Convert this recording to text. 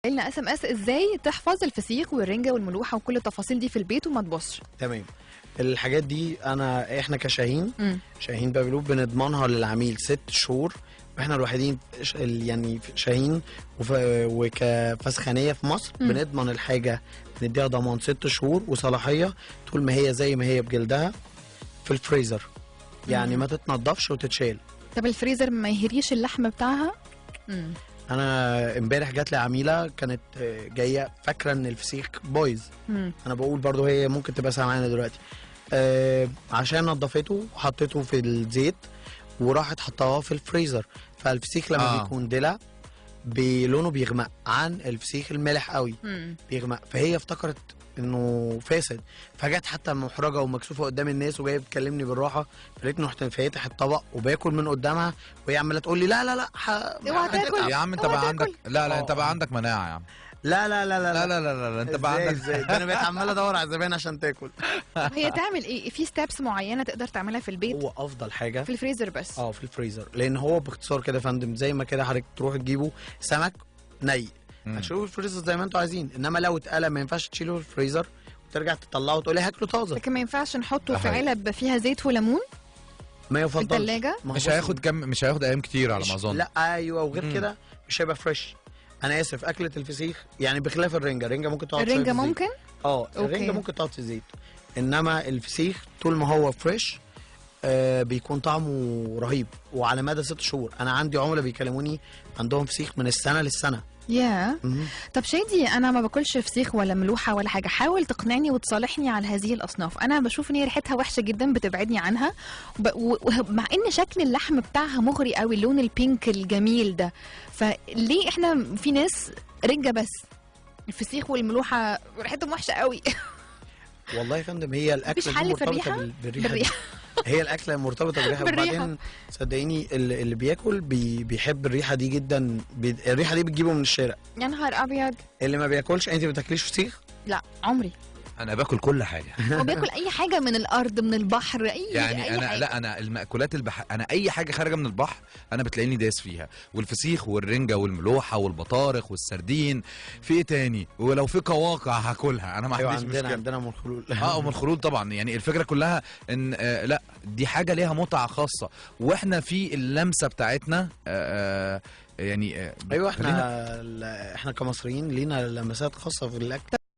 لنا SMS ازاي تحفظ الفسيخ والرنجه والملوحه وكل التفاصيل دي في البيت وما تبصش. تمام. الحاجات دي احنا كشاهين، شاهين بابلو بنضمنها للعميل 6 شهور، واحنا الوحيدين يعني شاهين وكفسخانيه في مصر بنضمن الحاجة، بنديها ضمان 6 شهور وصلاحيه طول ما هي زي ما هي بجلدها في الفريزر، يعني ما تتنضفش وتتشال. طب الفريزر ما يهريش اللحم بتاعها؟ انا امبارح جات لي عميله كانت جاية فاكره ان الفسيخ بايظ. انا بقول برضو هي ممكن تبقى سامعانا دلوقتي. عشان نضفته وحطيته في الزيت وراحت حطاه في الفريزر، فالفسيخ لما بيكون دلع بلونه بيغمق عن الفسيخ المالح قوي، بيغمق، فهي افتكرت انه فاسد، فجت حتى محرجه ومكسوفه قدام الناس وجاية بتكلمني بالراحة، فلقيتني رحت فاتح الطبق وباكل من قدامها وهي عماله تقول لي لا لا لا اوعى تاكل يا عم، انت بقى عندك لا لا انت بقى عندك مناعة يا عم. لا لا لا لا لا لا لا لا انت بقى عندك ازاي؟ ده انا بقيت عمال ادور على الزبائن عشان تاكل. هي تعمل ايه في steps معينة تقدر تعملها في البيت؟ هو افضل حاجة في الفريزر بس. في الفريزر، لان هو باختصار كده يا فندم زي ما كده حضرتك تروح تجيبه سمك ني هتشيلوه في الفريزر زي ما انتوا عايزين، انما لو اتقلى ما ينفعش تشيله في الفريزر وترجع تطلعه وتقولي هاكله طازة. لكن ما ينفعش نحطه في علب فيها زيت وليمون ما يفضلش في الثلاجة؟ مش هياخد كم، مش هياخد ايام كتير على ما اظن. لا ايوه، وغير كده مش هيبقى fresh. انا اسف، اكله الفسيخ يعني بخلاف الرنجه، الرنجه ممكن تقعد الرنجه ممكن؟ الرنجه ممكن تقعد في الزيت، انما الفسيخ طول ما هو fresh بيكون طعمه رهيب وعلى مدى 6 شهور. انا عندي عملاء بيكلموني عندهم فسيخ من السنة للسنة. يا طب شادي، انا ما باكلش فسيخ ولا ملوحه ولا حاجة، حاول تقنعني وتصالحني على هذه الاصناف. انا بشوف ان هي ريحتها وحشة جدا بتبعدني عنها، مع ان شكل اللحم بتاعها مغري قوي، اللون ال pink الجميل ده، فليه احنا في ناس رنجه بس الفسيخ والملوحه ريحتهم وحشة قوي؟ والله يا فندم هي الاكلة دي مرتبطة بالريحه. هي الاكلة مرتبطة بالريحه، وبعدين صدقيني اللي بياكل بيحب الريحة دي جدا، الريحة دي بتجيبه من الشارع. يا نهار ابيض. اللي ما بياكلش، انت ما بتاكليش فسيخ؟ لا عمري. انا باكل كل حاجة. هو بياكل اي حاجة من الارض، من البحر، اي يعني أي انا حاجة. لا انا المأكولات انا اي حاجة خارجه من البحر انا بتلاقيني دايس فيها، والفسيخ والرنجه والملوحه والبطارخ والسردين، في ايه تاني؟ ولو في قواقع هاكلها انا، ما عنديش مشكلة. عندنا ام الخلول. ام الخلول طبعا. يعني الفكرة كلها ان لا دي حاجة ليها متعه خاصة، واحنا في اللمسة بتاعتنا يعني ايوه احنا كمصريين لينا لمسات خاصة في الاكل.